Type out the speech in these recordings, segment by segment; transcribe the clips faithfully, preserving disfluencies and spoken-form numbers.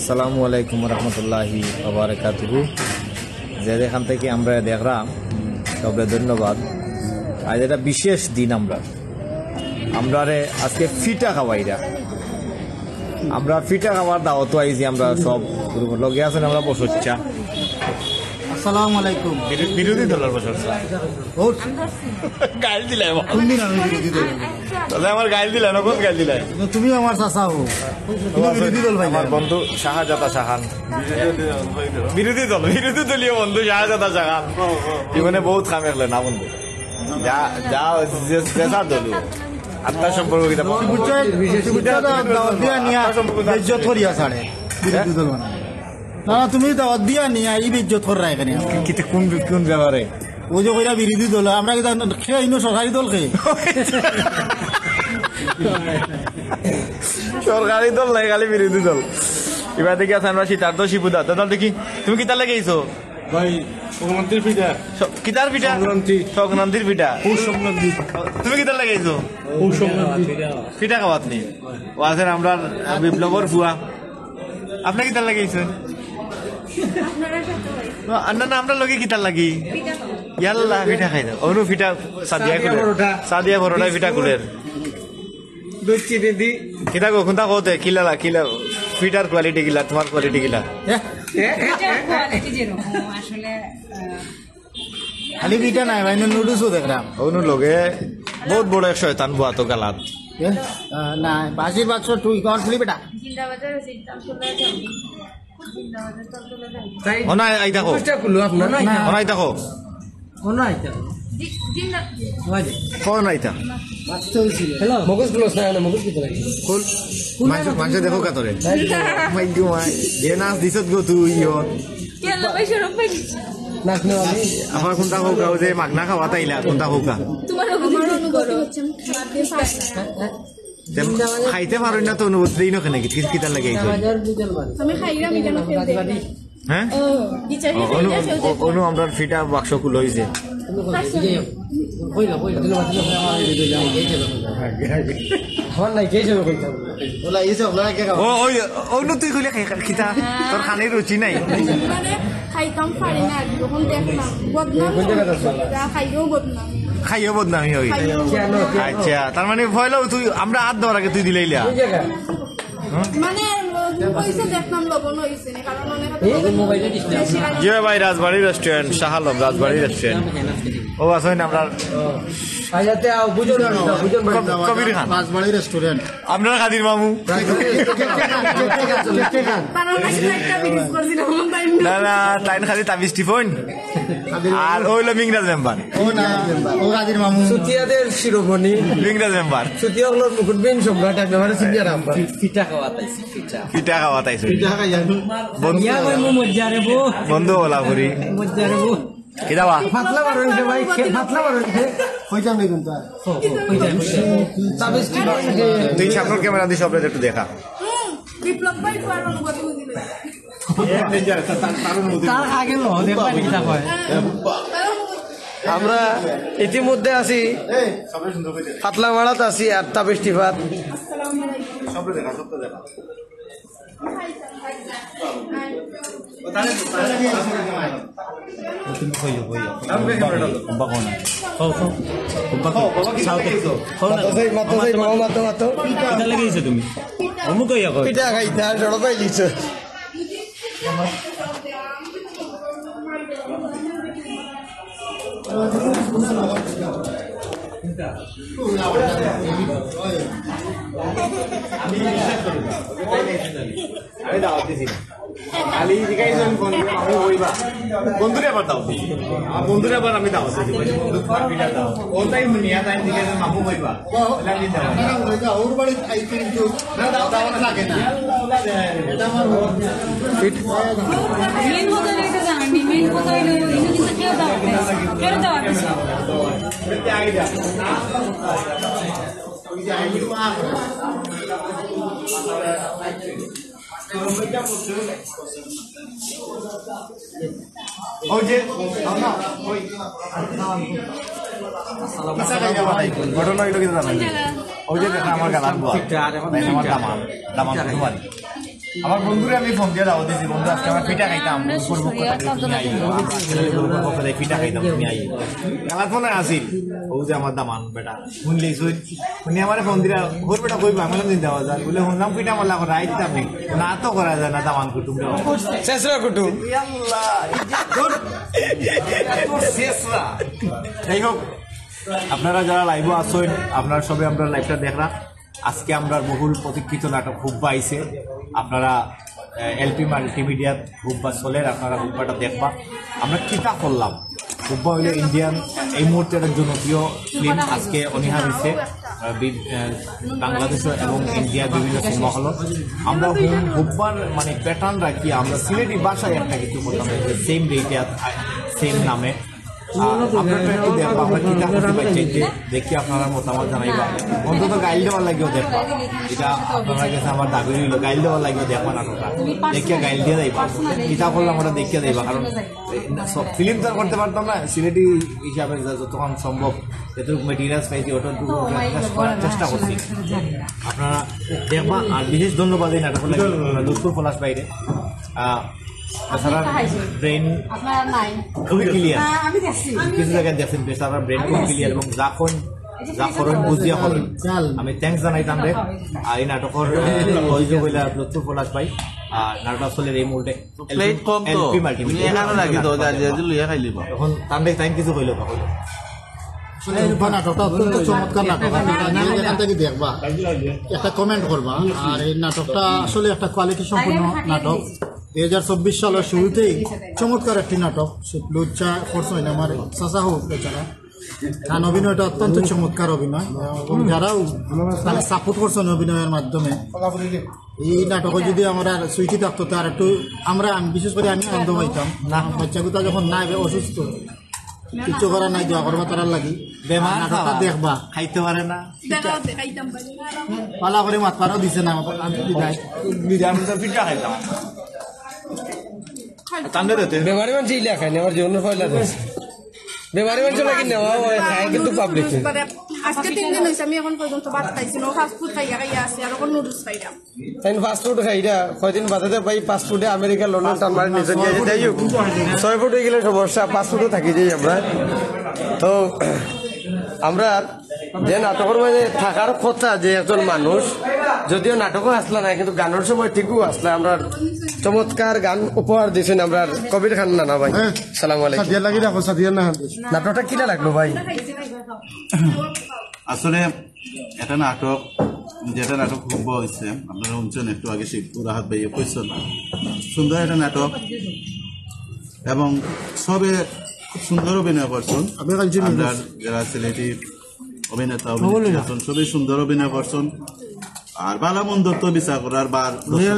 আসসালামু আলাইকুম রহমতুল্লাহি ওয়া বারাকাতুহু। যে যেখান থাকি আমরারে দেখরা, সবরে ধন্যবাদ। আইজ একটা বিশেষ দিন আমরার। আমরারে আজকে ফিটা খাওয়াইরা। আমরা ফিটা খাওয়ার দাওয়াতো আইছি আমরা সব। লগে আছইন আমরার বসচ্চা। আসসালামু আলাইকুম। বিরো-, বিরোধী দলর বসচ্চা। ভোট। গাইল দিলাই আমার। কোন দিন আমি বিরোধী দল? তাইলে আমার গাইল দিলাই, নগদ গাইল দিলাই। তুমি আমার চাচা হও। তুমি বিরোধী দল ভাই। আমার বন্ধু শাহজাদা শাহান। বিরোধী দল, বিরোধী দলীয় বন্ধু শাহজাদা শাহান। জীবনে বহুত কাম একলে না বন্ধু। যা, যা, যে, যে যা দলু। আত্মার সম্পর্ক কিতা? বুঝছো? বুঝছো? দাওয়াত দিয়া নিয়া বেইজ্জত করিয়া ছাড়ে। বিরোধী দল মানে। না, না, তুমি দাওয়াত দিয়া নিয়া এই বেইজ্জত কররা এখানে। কিতা কোন, কোন ব্যাপারে? ওই যে কইরা বিরোধী দল, আমরা কিতা খেয়ে ইনো সরকারি দল খেয়ে? সরকারি দল নাই, খালি বিরোধী দল। ইবায় দেখি আছে আমরা শীতার্থ শিবুদা। দাদা দেখি, তুমি কিতার লাগি আইছো? ভাই, সংক্রান্তির পিঠা। স-, কিতার পিঠা? সংক্রান্তি। সংক্রান্তির পিঠা। পৌষ সংক্রান্তি। তুমি কিতার লাগি আইছো? পৌষ সংক্রান্তি। পিঠা খাওয়াত নি? ও আছেন আমরার বিপ্লবর ফুয়া। আপনে কিতার লাগি আইছইন? না, না, আমরার লগে কিতার লাগি? ইয়াল্লা, পিঠা খাই না। অনু পিঠা, সাদিয়া সাদিয়া কুলের। পরোটা। সাদিয়া পরোটা, পিঠা কুলের। দুধ চিনি দি। কিতা গো, কোনটা কওতে? কিলা, কিলা? পিঠার quality কিলা, তোমার quality কিলা? এ? এটার quality যেরকম, আসলে, আহ, খালি পিঠা নাই ভাই, নুডলসও দেখলাম। অনু লগে বহুত বড় এক শয়তান বওয়া তো গালাত। এ? আহ, না, বাজির বাক্স তুই কখন খুলি বেটা? জিন্দাবাজার আছে, তালতলা যাও। জিন্দাবাজার, তালতলা যাও। তাই ও না, এই দেখো। মুখোশটা খুলো আপনার। না। ও না, এই দেখো। কোন আইতা? জি, জিন্দা- ওই যে। কোন আইতা? হ্যালো। মুখোশ খুলো, না, না, মুখোশ খুলো। কোন? মানুষ, মানুষ দেখো কাতরে। মাই গো মাই। যে নাচ দিছত গো তুই, ইয়ো। কেন ভাই, শরম পাই? নাচ না, আমি আমার কোনটা হোক, ওই যে মাগনা খাওয়া তাইলা, কোনটা হোক। তোমার অনুভূতি করো। তে খাইতে পারো না তো অনুভূতি দেই না কেন? কি-, কিতার লাগি আইছো? আমি খাইলাম, আমি কেন ফেল দেই না? হ্যাঁ? ও, বিচার ও, অনু, অনু আমরার ফিটা বাক্স খুলো অইছে। আমার নাই, কে যাবে কইতাম? ওলা, এই যে আপনারা কে খাবেন? ও, ওই, অনু তুই কইলে খাই, খাই, কিতা? তোর খানির রুচি নাই। মানে, খাইতাম পারি না, যখন দেখলাম, বদনাম কোন জায়গায় আছে? যা খাইলেও বদনাম। খাইও বদনামি হই। খাইও। কেন? আচ্ছা, তার মানে পয়লাও তুই, আমরা আত দেওয়ার আগে তুই দিলাইলা। কোন জায়গা? মানে, কইছে দেখলাম লবণ হইছে না, কারণ অনেক এই যে মোবাইলে disturb। জি ভাই, রাজবাড়ি রেস্টুরেন্ট, শাহ আলম, রাজবাড়ি রেস্টুরেন্ট। ও, আছে না আমরা আইয়াতে আও, বুঝো না, বুঝো না। কবির খান। রাজবাড়ি রেস্টুরেন্ট। আপনার কাদির মামু। কারণ আমি একটা বিরিজ করছিলাম, তাই না? না, না, তাইন খালি তাবিজ টিপইন। আর ওইলো মিংরাজ মেম্বার। ও না, ও কাদির মামু। সুতিয়াদের শিরোমণি। মিংরাজ মেম্বার। সুতিয়া অকলর মুকুটবিহীন সম্রাট, একেবারে সিনিয়র আব্বা। ফি-, ফিটা খাওয়াত আইছি, ফিটা। ফিটা খাওয়াত আইছি। ফিটা খাই জানো। বন্ধু, ইয়া ভাই, মু মজ্জা রে বো। বন্ধু ওলা করি। মজ্জা রে বো। কিতা বা? পাতলা বারো ইঞ্চি ভাই, খে-, পাতলা বারো ইঞ্চি। কইতাম নি কোনটা? ও, ও, কইতাম। তাবিজ টিপইন। তুই সামনের ক্যামেরা দিয়ে সবরে একটু দেখা। হুম, বিপ্লব ভাই তো আর অনুভূতি বুঝি না। তার আগে লো, দেখবা কিতা হয়। আমরা ইতিমধ্যে আছি, পাতলা মারাত আছি আর তাবিজ টিপাত। তুমি কইও, কইও। কও, কও। কও, কও। কও না। মাতো যাই, মাতো যাই, মাতো, মাতো। কিতা লাগি আইছো তুমি? অমুক কইয়া কও। পিঠা খাইতা, সড়ক পাই দিছো। আমি দাওয়াত দিছি না। খালি জিগাইছেন বন্ধু, মামু হইবা। বন্ধুরে আবার দাওয়াত দিছি। আমার বন্ধুরে আবার আমি দাওয়াত দিছি। বন্ধু তোমার বিটা দাও। ও তাই দুনিয়া তাই জিগাইছেন মামু হইবা। ওর বাড়ি খাইতে কিন্তু না, দাও, দাও, লাগে না। মেইন কথা হইলো এটা জানেন নি, মেইন কথা হইলো ইনো কিন্তু কেউ দাওয়াত দেয় না। কেউ দাওয়াত দেয় না। ওই যে, ঘটনা হইলো কিন্তু জানেন নি? ওই যে দেখেন আমার গালার বুয়া। আমার দামান, দামান কুমারী। আমার বন্ধুরে আমি ফোন দিয়া দাওয়াত দিছি, "বন্ধু, আজকে আমরা পিঠা খাইতাম, দুপুর পক্ষ থাকি তুমি আইও, আমরা আজকে দুপুর পক্ষ থাকি পিঠা খাইতাম, তুমি আইও।" কালার ফোনে আসিল, ও যে আমার দামান বেটা, শুনলেই শুন, উনি আমারে ফোন দিলা, "ওর বেটা কই বাংলা দিন দেওয়া যায়?" বলে, "হুনলাম পিঠা মালা করা, আইতাম নি।" না তো করা যায় না, দামান কুটুম রে। শেষরা কুটুম। ইয়াল্লা, ধুর। এত শেষরা। যাই হোক, আপনারা যারা লাইভও আছেন, আপনারা সবাই আমরা লাইভটা দেখরা। আজকে আমরা বহুল প্রতীক্ষিত নাটক হুব্বা আইছে। আপনারা, আহ, এলপি মাল্টিমিডিয়াত হুব্বা চলের, আপনারা হুব্বাটা দেখবা। আমরা কিতা করলাম? হুব্বা হইল ইন্ডিয়ান, এই মুহূর্তে একটা জনপ্রিয় ফিল্ম। আজকে অনিহা হইছে, আহ, বি-, আহ, বাংলাদেশ এবং ইন্ডিয়া বিভিন্ন সিনেমা হলো। আমরা হুম-, হুব্বার মানে প্যাটার্ন রাখি, আমরা সিলেটি ভাষায় একটা কিছু করতাম, সেম ডেটে, সেম নামে। আর আমরা তো একটু দেখবো, আমরা কিতা করতে পারছি, যে দেখি আপনারা মতামত জানাইবা। অন্তত গাইল দেওয়ার লাগিও দেখবা, এটা আপনারা গেছে আমার দাবি রইল, গাইল দেওয়ার লাগিও দেখবা নাটকটা, দেখিয়া গাইল দিয়ে যাইবা। কিতা করলাম ওটা দেখিয়া যাইবা, কারণ এই না, সব ফিল্ম তো আর করতে পারতাম না, সিলেটি হিসাবে যা-, যতক্ষণ সম্ভব, যতটুকু মেটেরিয়ালস পাইছি, অতটুকু চেষ্টা করার চেষ্টা করছি। আপনারা দেখবা, আর বিশেষ ধন্যবাদ এই নাটক লাগি, দুধপুর পলাশ ভাইরে। আহ, বেচারার ব্রেন আপনারা নাই। খুবই ক্লিয়ার। হ্যাঁ, আমি দেখছি। কিছু জায়গায় দেখছেন, বেচারার ব্রেন খুব ক্লিয়ার এবং যা কইন, যা করইন, বুঝিয়া করইন। আমি থ্যাঙ্কস জানাইতাম রে। আর এই নাটকর, আহ, প্রযোজক হইলা দুধপুর পলাশ ভাই। আর নাটক আসলে এই মুহূর্তে প্লেট কম তো। LP multimedia. তুমি এখানে রাখি দাও, যা, যা, যা, লইয়া খাই লিবা। এখন তানরে তাইন কিছু কইলো, কইলো। আসলে রূপা নাটকটা অত্যন্ত চমৎকার নাটক, আপনারা যে যেখান থেকে দেখবা, একটা কমেন্ট করবা। আর এই নাটকটা আসলে একটা কোয়ালিটি সম্পূর্ণ নাটক। দুই হাজার চব্বিশ সালের শুরুতেই চমৎকার একটি নাটক, লজ্জা করছে না আমার চাচা হোক বেচারা। তার অভিনয়টা অত্যন্ত চমৎকার অভিনয়, এবং যারাও তারা সাপোর্ট করছেন অভিনয়ের মাধ্যমে, এই নাটকে যদি আমরা সুইটি থাকতো, তার একটু আমরা, আমি বিশেষ করে আমি আনন্দ পাইতাম। না, বাচ্চাগুলো যখন না হবে অসুস্থ, কিচ্ছু করার নাই, দোয়া করবা তারার লাগি। বেমার নাটকটা খাওয়া। দেখবা। খাইতে পারে না। দেখাও, দেখাইতাম পারি। পালা করে মাত পারও দিছে না, আমি বিদায়। বিদায়, আমি তো পিঠা খাইতাম। তান্ডে দিতে। বেমারি মানুষ ইলা খায় না, আমার জীবনের পয়লা দিন। বেমারি মানুষ লাগি নেওয়া হয়, খায় কিন্তু পাবলিক। আজকে তিন দিন হইছে, আমি এখন পর্যন্ত ভাত খাইছি না, ফাস্ট ফুড খাইয়া খাইয়া আছি, আর এখন নুডলস খাইলাম। তাই ফাস্ট ফুড খাইরা, কয়দিন বাদে তো ভাই ফাস্ট ফুডে আমেরিকা, লন্ডন, টান মারি নিচে গিয়া যাই হোক। ছয় ফুট হয়ে গেলে সমস্যা, ফাস্ট ফুডও থাকি যাই আমরা। তো আমরা যে নাটকের মাঝে থাকার কথা যে একজন মানুষ, যদিও নাটকও আসলা না, কিন্তু গানের সময় ঠিকও আসলা। আমরা চমৎকার গান উপহার দিয়েছেন আমরা কবির খান নানা ভাই। হ্যাঁ। সালাম আলাইকুম। সাদিয়া লাগি রাখো, সাদিয়া না। নাটকটা কিলা লাগলো ভাই? আসলে এটা নাটক, যেটা নাটক হুব্বা হয়েছে, আপনারা শুনছেন একটু আগে শিবপুর রাহাত ভাইয়ে কইছেন। সুন্দর একটা নাটক এবং সবে খুব সুন্দর অভিনয় করছেন। আমরা যারা সিলেটি অভিনেতা, অভিনেত্রী আছেন, সবই সুন্দর অভিনয় করছেন। আর ভালা মন্দ তো বিচার করার বার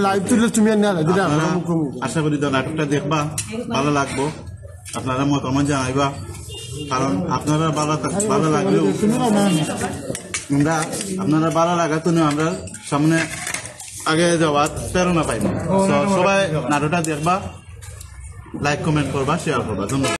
লাইভ তুলে তুমি আর না, দিদা, আপনারা মুখে মুখে। আশা করি তো নাটকটা দেখবা, ভালো লাগবো। আপনারা মতামত জানাইবা, কারণ আপনারা ভালো থাক-, ভালো লাগলেও আমরা, আপনারা ভালো লাগার জন্য আমরা সামনে আগে যাওয়ার প্রেরণা পাইব। তো সবাই নাটকটা দেখবা, লাইক কমেন্ট করবা, শেয়ার করবা। ধন্যবাদ।